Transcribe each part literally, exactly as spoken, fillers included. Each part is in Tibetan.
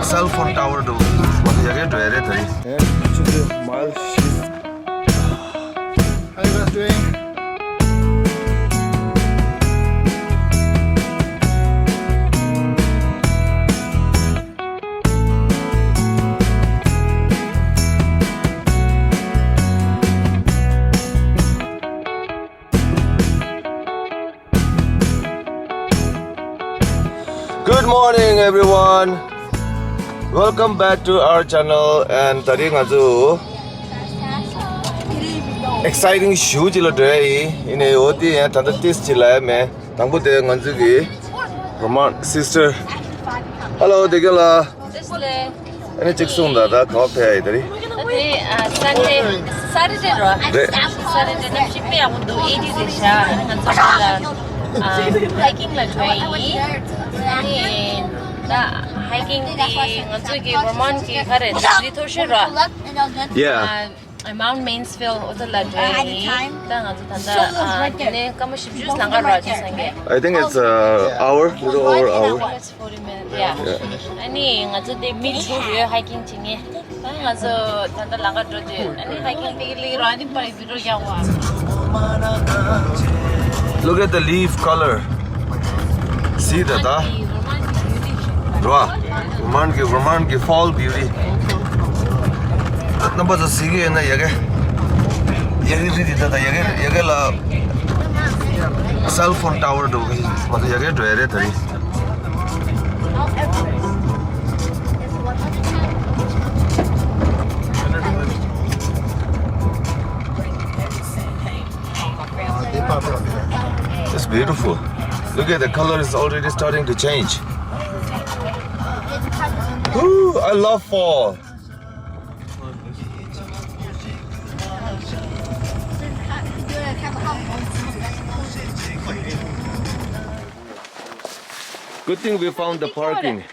Cell phone tower དུ་མ་ཡ་གེ་འགྲོ་ཡ་རེད་ད་རེད། ཆུ་ཚོད་མའིལ་བཞི། How you guys doing? Good morning, everyone. Welcome back to our channel. And ད་རིང་ང་ཚོ་exciting ཞེ་པོ་ཅིག་ལ་འགྲོ་ཡ་ཡིན། ཡིན་ནའི་འོ་དེ་ཡང་ད་ལྟ་ཏིས་ཅིག་ལ་ཡ་མེད། དང་པོ་དེ་ང་ཚོ་གི་རོ་མན་སིས་ཊར། Hello, དེ་ག་ལ། ཨ་ནི་གཅིག་གསུངས་དང་ད་ག་པར་ཕེབས་ཡ་ཡིན་ད་རེད། ད་དེ་ཨ་སེ་ཊར་ཌེ། སེ་ཊར་ཌེ་རེད་པ། རེད། སེ་ཊར་ཌེ་གནམ་གཤིས་དཔེ་ཡག་པོ་འདུག་ཨེ་ཊི་རེད་ཤག་ཨ་ནི་ང་ཚོ་ད་ལ་ཨ་ཧའི་ཀིང་ལ་འགྲོ་ཡ་ཡིན། ཨ་ནི་ད་ཧའི་ཀིང་དེ་ང་ཚོ་གི་རོ་མན་གི་ག་རེ་ཟི་ཐོར་ཤོད་ར། Yeah. ཨ་Mount Mansfield འོ་ད་ལ་འགྲོ་ཡ་ཡིན། ད་ང་ཚོ་ད་ལྟ་ཨ་དེ་ནས་སྐར་མ་བཞི་བཅུ་ལང་ཀ་ར་ཅིག་སང་གེ I think it's a hour, little over hour. Forty minutes, yeah. ཨ་ནི་ང་ཚོ་དེ་མི་ཆུང་ཡོད་ཧའི་ཀིང་བྱེད་མཁན། ཨ་ནི་ང་ཚོ་ད་ལྟ་ལང་ཀ་འགྲོ་དུས་ཨ་ནི་ཧའི་ཀིང་དེ་གི་ལི་ར་ཨ་ནི་པར་བི་ཌི་ཡོ་རྒྱག་པ། Look at the leaf color. See the, the རོ་མན་གྱི་རོ་མན་གྱི་fall beauty. རྣམ་པ་ཚོ་གཟིགས་ཀྱི་ཡོད་ན་ཡ་གེ། ཡ་གེ་རི་དེ་ད་ད་ཡ་གེ་ཡ་གེ་ལ་cell phone tower འགྲོ་གི་མ་ཚོ་ཡ་གེ་འགྲོ་ཡ་རེད་ད་རེད། It's beautiful. Look at the color is already starting to change. Ooh, I love fall. Good thing we found the parking.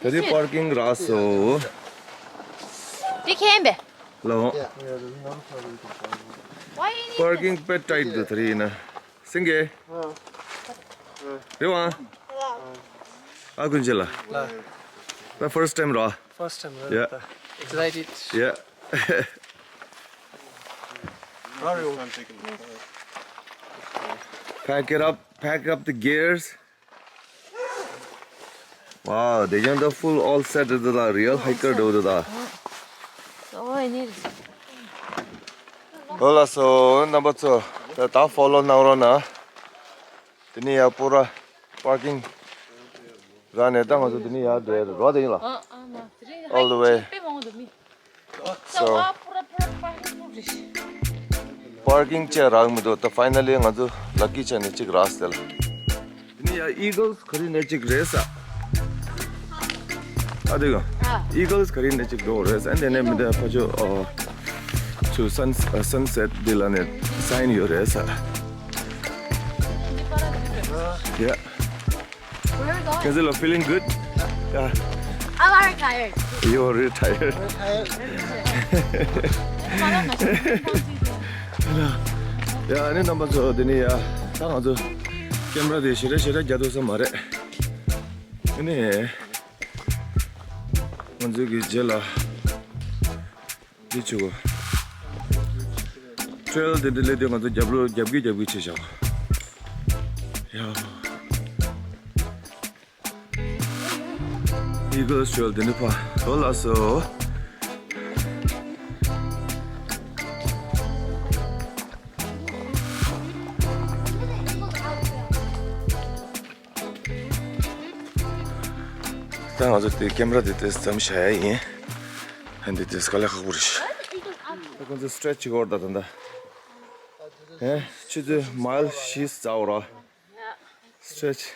ད་རེས་པར་ཀིང་རག་སོང་། དེ་ཁྱེད་ཡིན་པས། ལོ། པར་ཀིང་དཔེ་ཊའིཊ་འདུག་ད་རེས་ཡིན་ན། སེང་གེ། རེད་བ། ཨ་ཀུན་ཅི་ལ། ད་first time ར། First time ར། Yeah. Excited. Yeah. Pack it up, pack up the gears. Wow, དེ་ཀྱང་ད་full all set རེད་ད། Real hiker འགྲོ་འདུག་ད། ཨོ་ལགས་སོ། རྣམ་པ་ཚོ་ད་ད་ཕོ་ལོ་གནང་རོགས་གནང་། དེ་ནས་ཡར་པུ་ར་པར་ཀིང་རག་ནས་ད་ང་ཚོ་དེ་ནས་ཡར་འགྲོ་ཡ་རེད་རོ། དེ་ཡིན་ལ། All the way. So པར་ཀིང་བཅས་རག་མི་འདུག་ད་finally ང་ཚོ་lucky བྱས་ནས་གཅིག་རག་ཟེར་ལ། དེ་ནས་ཡ་ཨི་གལ་ག་རེ་ནས་གཅིག་རེད་ས། ཨ་དེ་ག་ཨི་གལ་ག་རེ་ནས་གཅིག་འགྲོ་རེད་ས། དེ་ནས་མི་འདི་ཕ་ཆོ་ཨོ་ཆུ་sun sunset འདི་ལ་ནས་sign ཡོད་རེད་ས། Yeah. Where are we going? Is it feeling good? Yeah. I'm very tired. You're very tired. ཡ་ཨ་ནི་རྣམ་པ་ཚོ་དེ་ནས་ཡ་ད་ང་ཚོ་ཀེམ་ར་དེ་ཞེ་དྲག་ཞེ་དྲག་རྒྱག་ཐུབ་ས་མ་རེད། ཨ་ནི་ང་ཚོ་གི་རྗེས་ལ། འདི་བྱེད་དགོས། ཊེལ་དེ་འདྲ་སླེབས་དུས་ང་ཚོ་རྒྱབ་ལོགས་རྒྱབ་ཀྱི་རྒྱབ་ཀྱི་བྱས་བཞག་ཡ། ཨི་གལ་ཊེལ་དེ་འདྲ་ཕ་ལོ་ལགས་སོ། ད་ང་ཚོ་དེ་ཀེམ་ར་དེ་དེ་ཙམ་བཞག་ཡ་ཡིན། ཧན་དེ་དེ་དཀའ་ལས་ཁག་པོ་རེད། ད་ཁོང་ཚོ་སི་ཊེ་ཆི་བྱེད་ཀྱི་ཡོད་རེད་ད་ད་ལྟ། ཧན་ཆུ་ཚོད་མའིལ་བཞི་རྩ་བོ་ར། སི་ཊེ་ཆི།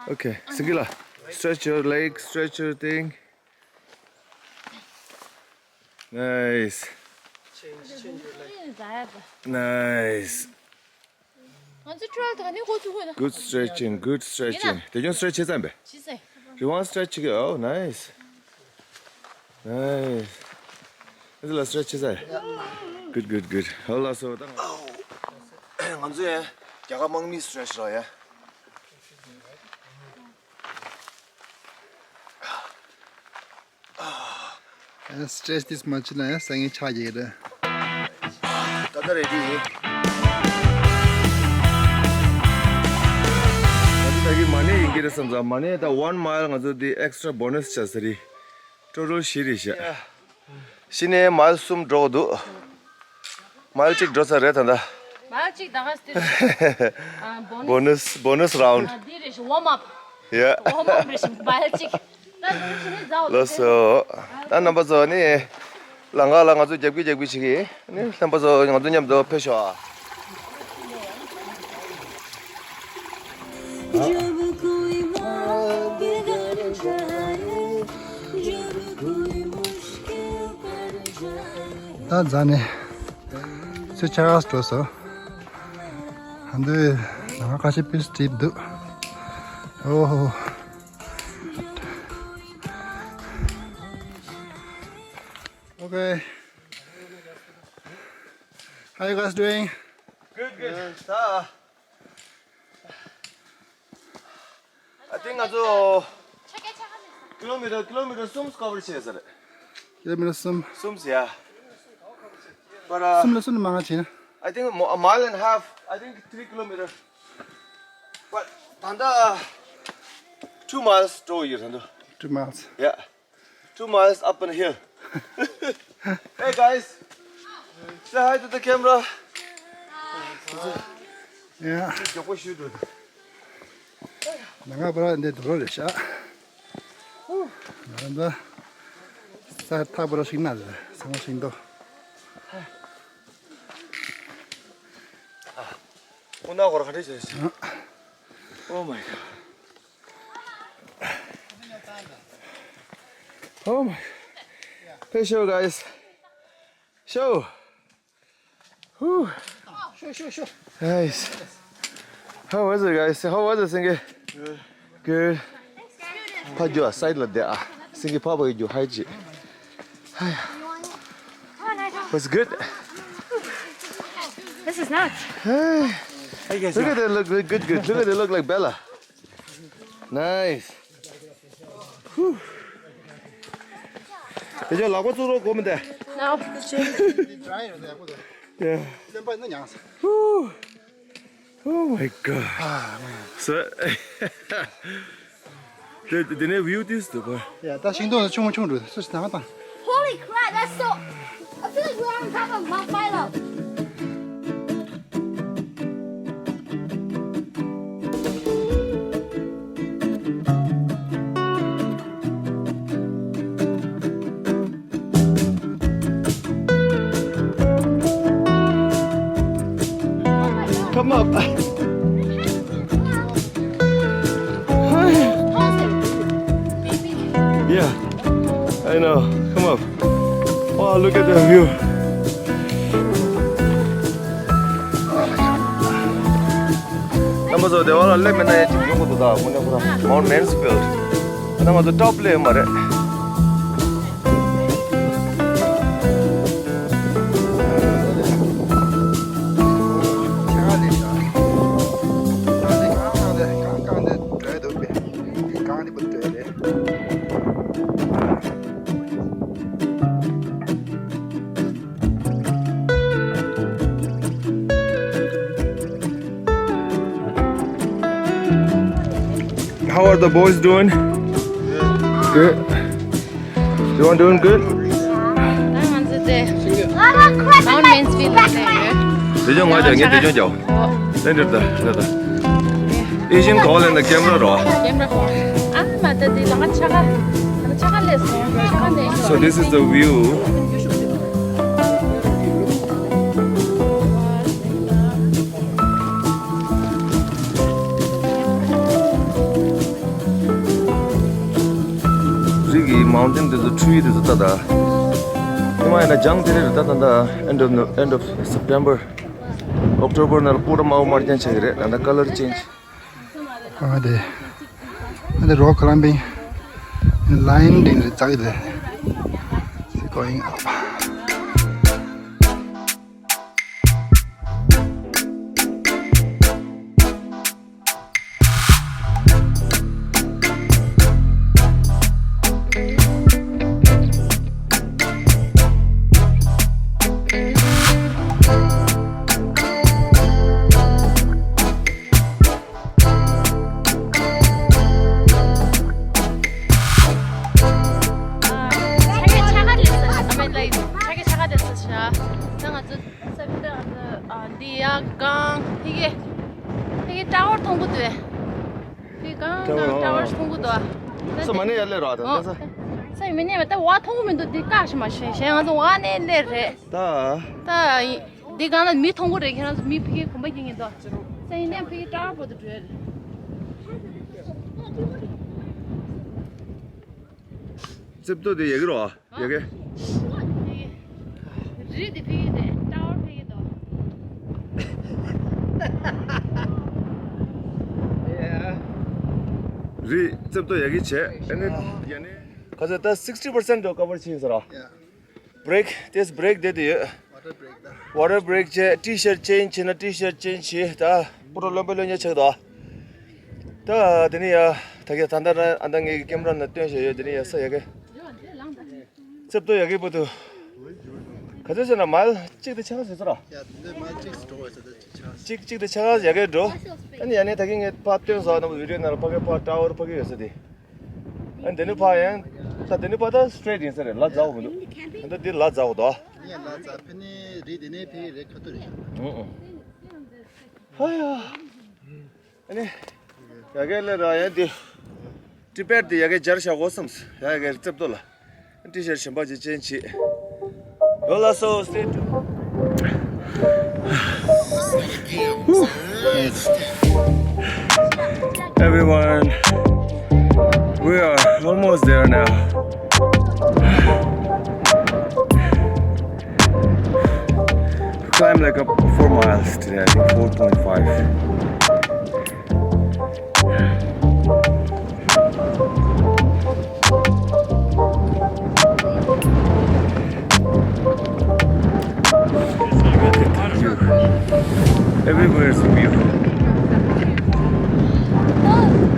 ཨོ་ཁེ་སིང་གི་ལ། Stretch your leg, stretch your thing. Nice. Nice. ང་ཚོ་ཊེལ་དང་ནི་ཧོ་ཚུ་ཧོ་ན། Good stretching, good stretching. དེ་ཀྱང་སི་ཊེ་ཆི་བྱེད་ཙམ་པས། ཅི་ཟེར། རི་ཝང་སི་ཊེ་ཆི་གི། Oh, nice. Nice. ཨ་ཙི་ལ་སི་ཊེ་ཆི་བྱེད་ཙམ། Good, good, good. ཨོ་ལགས་སོ་ད། ང་ཚོ་ཡང་རྒྱ་གར་དམག་མི་སི་ཊེ་ཆི་ར་ཡ། ཨ། སི་ཊེ་ཇི་དེ་མ་བྱས་ན་ཡང་སང་ཉིན་ཆག་ཡོད་རེད། ད་ལྟ་རེ་ཌི་ཡིན། ད་ལྟ་ད་གི་མ་ཎི་ཡིན་གྱི་རེད་བསམ་ཙང་མ་ཎི་ད་ཝན་མའིལ་ང་ཚོ་འདི་ཨེག་སི་ཊ་ར་བོ་ནས་བྱ་ས་རེད། ཊོ་ཊལ་བཞི་རེད་ཤག་གཞི་ནས་མའིལ་གསུམ་འགྲོ་གི་འདུག་མའིལ་གཅིག་འགྲོ་ཚར་རེད་ད་ལྟ། མའིལ་གཅིག་ད་ག་སྟེ། ཨ། བོ་ནས། བོ་ནས་བོ་ནས་རའུན་ཌི། ཨ། འདི་རེད་ཤག་ཝོམ་ཨབ། ཡ། ཝོམ་ཨབ་རེད་ཤག་མའིལ་གཅིག་ད་ལོ་ཕྱི་ནས་ཛའོ་ལོ་སོ། ད་རྣམ་པ་ཚོ་ནི་ལམ་ཁ་ལ་ང་ཚོ་རྒྱབ་ཀྱི་རྒྱབ་ཀྱི་བྱེད་ཀྱི་ནི་རྣམ་པ་ཚོ་ང་ཚོ་མཉམ་དུ་ཕེབས་ཤོག་ཨ། ད་རྫ་ནས་ཚུར་ཆགས་འགྲོ་སོང་། ཧ་འདི་ནང་ཁ་ཤས་པི་སི་ཊིབ་འདུག་ཨོ་ཧོ། Okay. How you guys doing? Good, good. I think ང་ཚོ་ཀི་ལོ་མི་ཊར་ཀི་ལོ་མི་ཊར་གསུམ་ཀོ་ཝར་བྱས་ས་རེད། ཀི་ལོ་མི་ཊར་གསུམ། གསུམ་ཟེར་ཡ། But uh, གསུམ་ལ་གསུམ་ལ་མང་ང་བྱས་ན། I think mo- a mile and a half. I think three kilometer. But ད་ལྟ་two miles འགྲོ་ཡོད་ད་ལྟ། Two miles. Yeah. Two miles up on the hill. Hey guys. Say hi to the camera. Yeah. མགྱོགས་པོ་ཞུ་འགྲོ། ང་ང་པ་ར་འདི་འགྲོ་རེད་ཤག་ང་འདི་ས་ཐག་པ་ར་ཞིག་ན་རེད་ས་མ་ཞིག་འདུག་ཨ། ཁོ་ན་ཧོར་ག་འདྲ་བྱས་ཤག Oh my god. Oh my. Hey, show, guys. Show. Whew. Show, show, show. Nice. How was it, guys? How was it, Singi? Good. Good. ཕ་རྒྱུ་ཨ་སའིཌ་ལ་བསྡད་ཨ། སིང་གེ་ཕ་ཕ་གི་རྒྱུ་ཧའི་ཅི། What's good? This is nice. Hey. Hey, guys. Look at them, look good, good. Look at they look like Bella. Nice. Whew. དེ་ཚོ་ལག་པ་བཙུགས་རོགས་གོ་མི་འདུག No. Yeah. Whew. Oh my god. So དེ་དེ་ནས་བིའུ་དེ་སུ་དུ་པ། ཡ་ད་ཤིང་སྡོང་ཆུང་ཆུང་འགྲོ་སུ་ཞིག་ད་ང་དང་། Holy crap, that's so. I feel like we're on top of Mount Phailop. Come up. Yeah, I know. Come up. Wow, look at the view. རྣམ་པ་ཚོ་སྡེ་བ་ལ་སླེབས་མེད་ན་ཡང་ཅིག་ཡོང་གི་འདུག་ད་དངོས་གནས་ཁོ་རང་Mount Mansfield. ད་ང་ཚོ་top སླེབས་མ་རེད། How are the boys doing? Good. You all doing good? Mount Mansfield ལ་སླེབས་ཡོད། དེ་ཅང་ང་ཅག་ངས་དེ་ཅང་ཅག་ལན་འདེབས་ད་ལ་ད། ཨེ་ཤིན་ཁོ་ལན་ད་ཀེམ་ར་རོ། ཀེམ་ར་ཧོ། ཨ་མ་ད་དེ་ལ་ང་ཆ་ག་ང་ཆ་ག་ལས་སོང་། So this is the view. རི་གི་མའུན་ཊེན་དེ་ཚོ་ཊི་རི་དེ་ཚོ་ལྟ་ད། ཉི་མ་ཡིན་ན་ལྗང་དེ་རེད་ད་ད་ད། End of end of September, October ནང་ལ་པུ་ར་དམར་པོ་དམར་རྐྱང་ཆགས་ཀྱི་རེད་ད་ད། Color change. ཨ་དེ་ཨ་དེ་rock climbing line ཌིང་རེད་ཙག་གི་དེ། Going up. ས་མ་ནས་ཡར་སླེབས་རོགས་དང་། ཨོ། ད་ས། ས་ཡི་མི་གནས་པ་ད་བ་མཐོང་གི་མི་འདུག་འདི་བཀག་ཤི་མ་ཤེས་གཞན་ང་ཚོ་བ་ནས་སླེབས་རེད། ད། ད་ཡིན། འདི་གང་ལ་མི་མཐོང་གི་རེད། ཁྱེད་རང་ཚོ་མི་ཕ་གིའི་གོམ་པ་རྒྱག་གིན་འདུག་ས་ཡིན་ནས་ཕ་གིའི་ཀྲ་བོ་དུ་བྲོས་རེད། རྩེབ་ཏོ་དེ་ཡག་གི་རོ། ཡག་གི། རི་དེ་ཕ་གི་དེ་ཀྲ་བོ་ཕ་གི་དོ། རི་རྩེབ་ཏོ་ཡག་གི་བྱས། ཨ་ནི་ཡ་ནི། ཁ་ཚ་ད་sixty percent་འགྲོ་ཀ་བར་ཕྱིན་ཟེར་རོ། ཡ། break, this break དེ་དུ་ཡོད། Water break ད། Water break བྱས། T-shirt change བྱས་ན་T-shirt change བྱས། ད་སྤུ་གྲོགས་རློན་པ་རློན་ཉེ་ཆགས་དོ། ད་དེ་ནི་ཡ། ད་ག་ད་ད་ད་ཨ་ད་ངའི་ཀེམ་ར་ན་སྟོན་བྱས་ཡོད། དེ་ནི་ཡ་ས་ཡག་གི། རྩེབ་ཏོ་ཡག་གི་བུ་དུ། ག་ཚོད་ཟེར་ན་མལ་གཅིག་དེ་ཆགས་ཟེར་ཚོ་ར། ཡ་དེ་མལ་གཅིག་སུ་འགྲོ་བ་ཟེར་ད་ཆགས། གཅིག་གཅིག་དེ་ཆགས་ཡག་གི་འགྲོ། ཨ་ནི་ཡ་ནི་ད་གིན་ངས་ཕར་སྟོན་ཟ་ན་བི་ཌིའོ་ནང་ལ་ཕ་གི་ཕར་ཀྲ་བོ་ཕ་གི་ཡོད་ས་དེ། ཨ་འདི་ནི་ཕ་ཡང་། ད་འདི་ནི་ཕ་ད་straight ཡིན་ས་རེད། ལ་ཛའོ་མི་འདུག་ཨ་ད་འདི་ལ་ཛའོ་དོ། ཡ་ལ་ཛ་ཕ་ནི་རི་དེ་ནས་ཕ་གི་རི་ཁ་ཐུག་རེད། ཨོ་ཨོ། ཧ་ཡ། ཨ་ནི། ཡ་གི་ལ་ར་ཡ་འདི། ཊི་པེཊ་དེ་ཡ་གི་སྦྱར་བཞག་གོ་བསམས། ཡ་གི་རྩེབ་ཏོ་ལ། T-shirt གཞན་པ་ཅིག་ཅན་བྱེད། Well, so stay tuned. Everyone, we are almost there now. Climb like up four miles today, I think four point five. Everywhere is a view.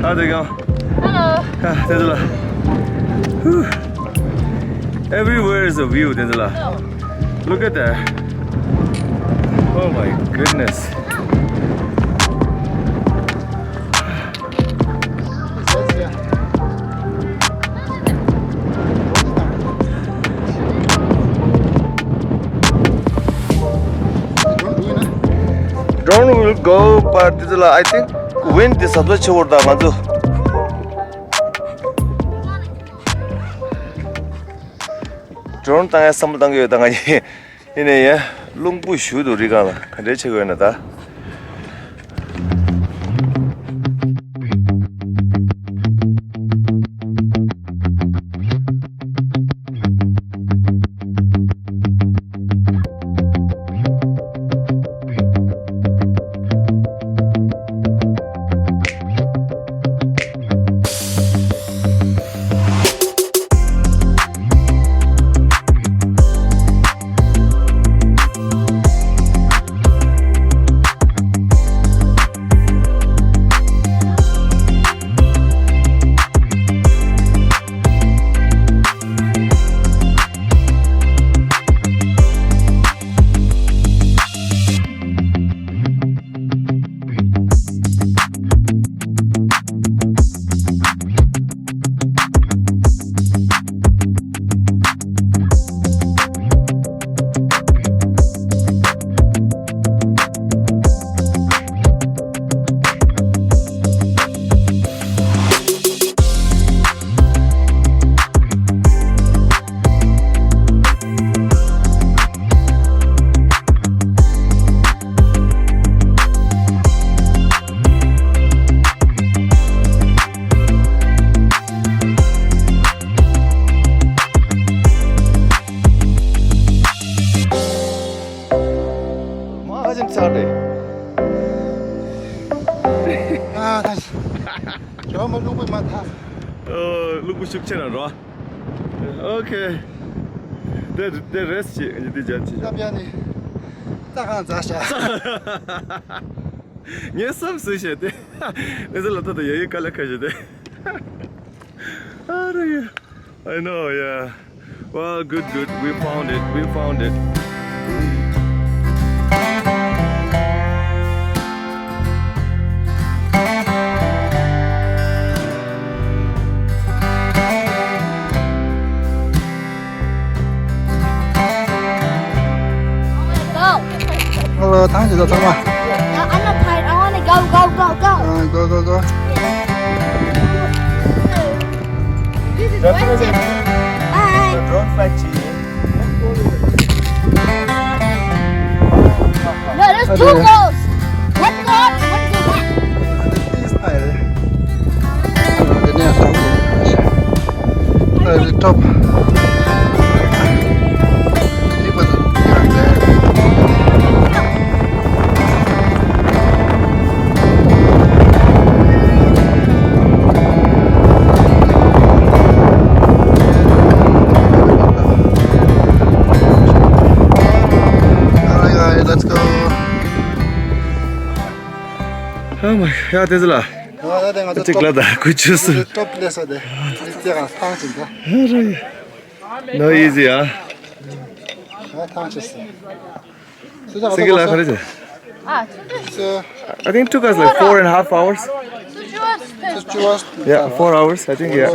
How'd they go? Hello. Ah, there's a lot. Whew. Everywhere is a view, there's a lot. Look at that. Oh my goodness. Drone will go, but this is, I think, wind is supposed to work. Drone བཏང་ཡ་བསམ་བློ་བཏང་གི་ཡོད་ད་ང་ཡིན། ཡིན་ནའི་ཡ། རླུང་བུ་ཞུ་འདུག་རི་སྒང་ལ་ག་འདྲའི་ཆེ་གོ་ཡོད་ན་ད། མ་ཧ་ཅང་ཚ་རེད། ཨ་ད། ཇོ་མོ་རླུང་བུས་མ་ཐག་ཨོ། རླུང་བུ་ཤུགས་ཆེ་ར་རོ། ཨོ་ཁེ། དེ་དེ་རེས་ཅིག་ངས་འདི་སྦྱར་ཅིག་ཨ་བྱས། ཕྱིར་ནི། རྩྭ་ཁང་འཛེགས་བྱས། ངས་བསམ་སྲིད་བྱས་ཏེ། ཨེ་ཟེར་ལ་ད་ད་ཡ་ཡི་ཀ་ལ་ཁ་ཞེ་ཏེ། ཨ་རེ། I know, yeah. Well, good, good. We found it. We found it. Hello, ཐང་ཆད་ཚང་མ། Yeah, I'm not tired. I wanna go, go, go, go. Uh, go, go, go. Bye. Drone flight. No, there's two goals. One goal, one goal. Top. Alright, guys, let's go. Oh my god, this is a lot. ང་ཚོ་ཅིག་ལ་ད་ཁུ་ཆུ་སུ། ཊོབ་ལས་ས་དེ། ལིབ་ཏི་ག་ཐང་ཆེན་ད། No easy, huh? ང་ཐང་ཆེ་སི། སི་ཀི་ལ་ག་རེ་བྱས། I think took us like four and a half hours. Yeah, four hours, I think, yeah.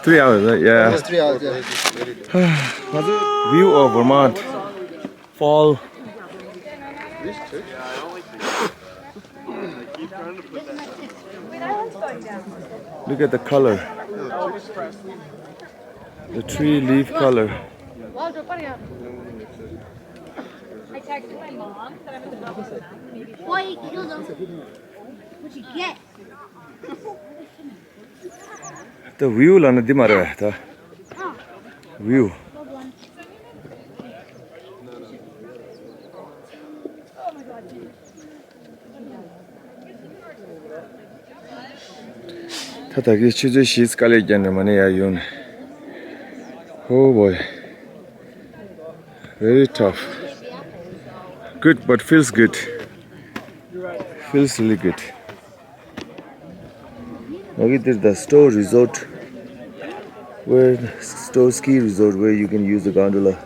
Three hours, right? Yeah. View of Vermont Fall. Look at the color. The tree leaf color. Boy, he killed him. What'd you get? ད་བིའུ་ལབ་ན་འདི་མ་རེད་པས་ད། བིའུ། ད་ད་གིན་ཆུ་ཚོད་བཞི་དཀའ་ལས་བརྒྱབ་ནས་མ་ཎི་ཡར་ཡོང་ནས། Oh boy. Very tough. Good, but feels good. Feels really good. Now we did the Stowe Resort, where Stowe Ski Resort, where you can use the gondola.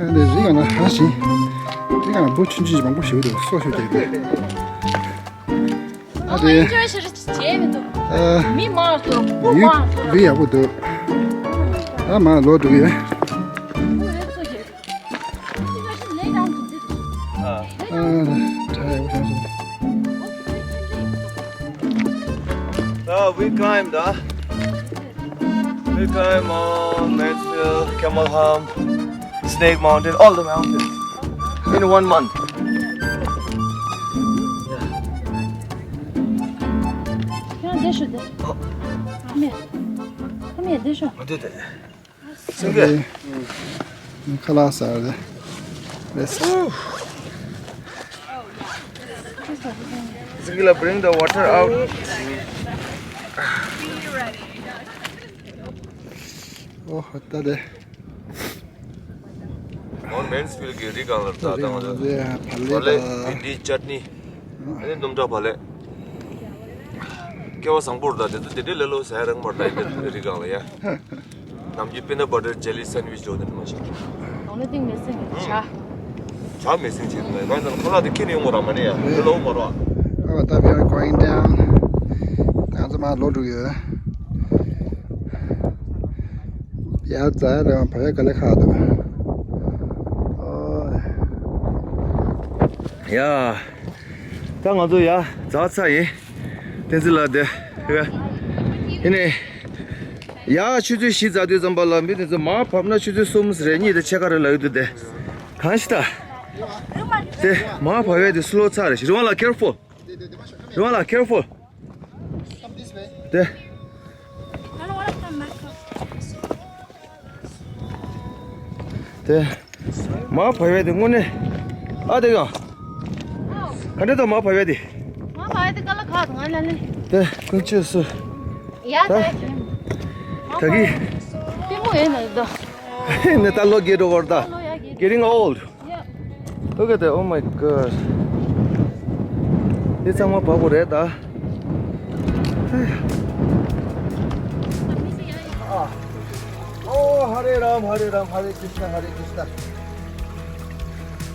ཨ་ནི་རི་སྒང་ལ་ཧ་ཞིང་། རི་སྒང་ལ་འབུ་ཆུང་ཆུང་མང་པོ་ཞིག་འདུག་སོ་ཤོད་བསྡད་འདུག་ཨ་ནི། ཨེན་ཇོའི་ཞེ་དྲག་བྱས་མི་འདུག་ཨ། མི་མང་སོ་སྤུ་མང་སོ། བིའུ་ཡག་པོ་འདུག་ཨ་མ་ལོ་འགྲོ་གི་ཡོད། Uh, we climb the, we climb uh, Mansfield, Camelham, Snake Mountain, all the mountains in one month. ཁྱོད་འདི་ཤོད་དེ། ཨ་མེད། ཨ་མེད་འདི་ཤོད། ཁ་ལག་ཟ་རེད། Let's go. Zingila, bring the water out. ཨོ་ད་དེ། ཨོ་མེན་སི་ཕིལ་གྱི་རི་སྒང་ལ་ད་ལྟ་ང་ཚོ་བ་ལེ་འདི་ཅཊ་ནི། ཨ་ནི་སྣུམ་ཁྲག་བ་ལེ། སྐལ་བ་བཟང་པོ་རེད། ད་དེ་ཚོ་དེ་འདྲའི་ལེ་ལོ་ཟ་ཡ་རག་མ་རེད། ད་འདི་རི་སྒང་ལ་ཡ། ནམ་རྒྱུན་peanut butter jelly sandwich ལོ་དེ་འདྲ་མ་ཞིག །གདོང་ལ་ཏིང་མེ་སྲིང་གི་ཇ། ཇ་མེ་སྲིང་བྱེད་དུས་ང་ཚོ་ཁ་ལག་དེ་ཁྱེར་ནས་ཡོང་དགོས་ར་མ་ཎི་ཡ། ལོ་མ་རོ། Oh, that we are going down. ང་ཚོ་མར་ལོག་འགྲོ་གི་ཡོད། ཡར་འཛེག་ཡ་རེད་བ། བག་ཡ་དཀའ་ལས་ཁག་འདུག་ཨོ། ཡ། ད་ང་ཚོ་ཡར་འཛེག་ཚར་ཡིན། བསྟན་འཛིན་ལགས་དེ། ཡིན་ནའི། ཡར་ཆུ་ཚོད་བཞི་འཛེག་དུས་ཙམ་པ་ལ་མི་དེ་ཚོ་མར་བབས་ན་ཆུ་ཚོད་གསུམ་རེ་གཉིས་དེ་ཕྱེད་ཀ་རེ་ལབ་ཡོད་འདུག་དེ། གང་ཞིག་ད། དེ་མར་བབས་ཡ་དེ་སི་ལོ་ཚ་རེད། རི་དབང་ལགས་careful། རི་དབང་ལགས་careful། དེ། དེ། མར་བབས་ཡ་དེ་དངོས་གནས། ཨ་དེ་ག་ག་འདྲ་འདུག་མར་བབས་ཡ་དེ། མར་བབས་ཡ་དེ་དཀའ་ལས་ཁག་འདུག་ང་ལ་ལས། དེ་ཀུན་སྤྱོད་སུ། ཡ་ད་ད་གི་པི་མོ་ཡོད་ན་ད། ནི་ད་ལོ་རྒས་འགྲོ་བར་ད། ད་ལོ་ཡ་རྒས། Getting old. Yeah. Look at that. Oh my God. འདི་ཚང་མ་བབས་པ་རེད་ད། ཨ། ཨོ། Hare Ram, Hare Ram, Hare Krishna, Hare Krishna.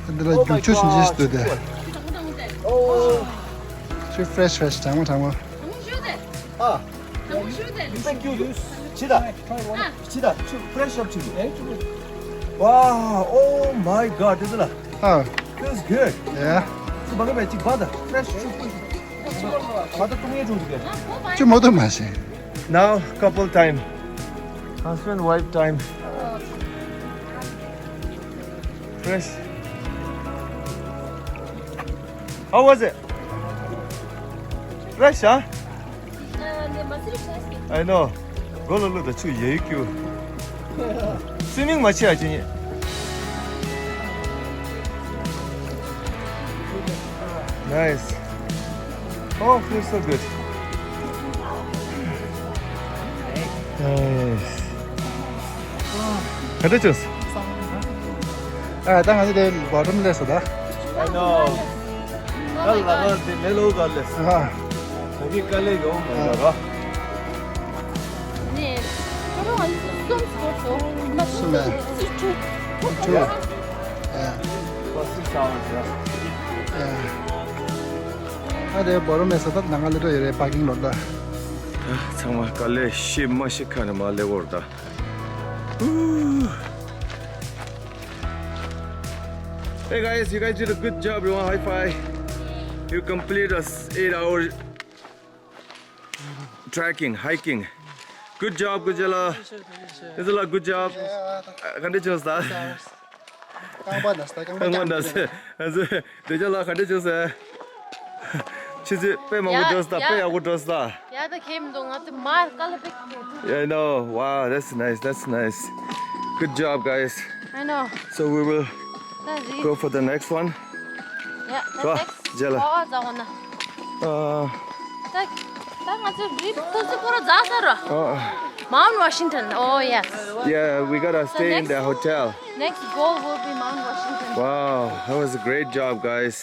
འདི་ལ་རྒྱུག་ཆུ་ཞིག་འཇིགས་སུ་འདུག་སྟེ། ཨོ། ཆུ་fresh fresh གྲང་མོ་གྲང་མོ། ཨ། Thank you. ཇི་ལྟར། ཇི་ལྟར། ཆུ་fresh up ཆུ། Wow, oh my God, this is a ཨ། Feels good. Yeah. ཆུ་བ་ག་མེད་ཅིག་བ་ད་fresh ཆུ། བ་ད་བཏུང་ཡས་བྱུང་ཅིག་གས། ཆུ་མོ་དུ་མ་ཤེས། Now couple time. Husband wife time. Fresh. How was it? Fresh, huh? I know. Go lo lo da chu ye kyu. Swimming ma chi a chi ni. Nice. Oh, feels so good. Nice. Kada chus. ཨ་ད་ང་ཚོ་དེ་bottomless ད། I know. ད་ལ་ང་དེ་མེ་ལོ་ག་ལེ། ཨ། ད་གི་དཀའ་ལས་ཡོང་མ་ཡོང་ར། ནས་ཁོ་རང་གསུམ་སྐོར་སོ། མ་གསུམ་མེད། སུ་ཁྲུ། ཁྲུ། ཨ། ཁོ་six hours ར། ཨ། ཨ་དེ་bottomless ད་ནང་ལ་ལེ་ཏོ་ཡོད་རེད་parking lot ད། ད་ཚང་མ་དཀའ་ལས་ཤི་མ་ཤི་ཁ་ནས་མ་ལེ་བོར་ད། Hey guys, you guys did a good job. You want high five? You complete a s- eight hour trekking, hiking. Good job, good job. This is a good job. Uh, ག་འདྲ་བྱུང་ས། རྐང་པ་ན་ས། རྐང་པ་ན་ས། དེ་ཅག་ལ་ག་འདྲ་བྱུང་ས། ཆུ་ཚོད་དཔེ་མང་པོ་ཡ་འགྲོ་ས། ཡ། དཔེ་ཡག་པོ་འགྲོ་ས། ཡ་ད་ཁེམ་འདུག་ང་ཚོ་མར་དཀའ་ལས་པེག་ཐེབས་འདུག Yeah, I know. Wow, that's nice. That's nice. Good job, guys. I know. So we will ད་རི། Go for the next one. Yeah, the next. ཇེ་ལ། ཨོ་ཛ་འོ་ན། Uh, ད་ད་ང་ཚོ་རི་ཐུག་ཚོ་པོ་ར་ཛ་ས་ར། Uh, Mount Washington. Oh, yes. Yeah, we gotta stay in the hotel. Next goal will be Mount Washington. Wow, that was a great job, guys.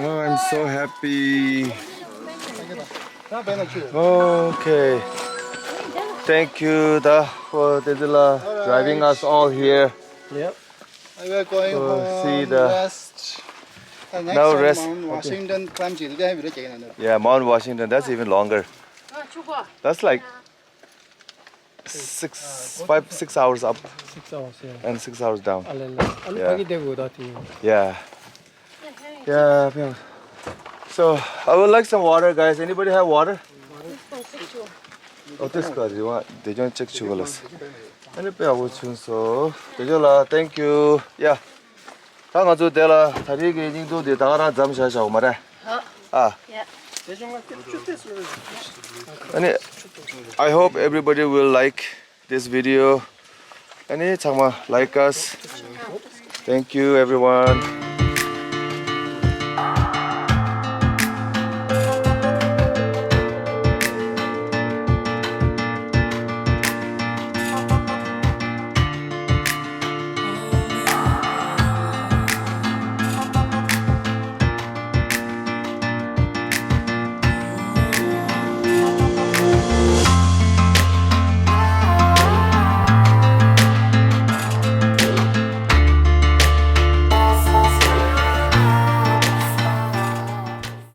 Oh, I'm so happy. Okay. Thank you, Da, for the, the, uh, driving us all here. Yep. I will going to see the rest. The next now one, rest. Mount Washington. Okay. Yeah, Mount Washington. That's even longer. That's like six, five, six hours up. Six hours, yeah. And six hours down. ཨ་ལེ་ལེ། ཨ་ལེ། Yeah. ཕ་གི་བསྡད་དགོས་ད་དེ། Yeah. Yeah, yeah. So, I would like some water, guys. Anybody have water? Oh, this guy, you want? They don't check chocolate. ཨ་ནི་དཔེ་ཡག་པོ་བྱུང་སོང་། དེ་ཚོ་ལ་thank you. Yeah. ད་ང་ཚོ་དེ་ལ་ད་རེས་ཀྱི་བརྙན་ཐུང་དེ་ད་ག་རང་མཚམས་བཞག་བཞག་མ་རེད། ཨ། ཡ། ཨ་ནི། I hope everybody will like this video. ཨ་ནི་ཚང་མ་like us. Thank you, everyone.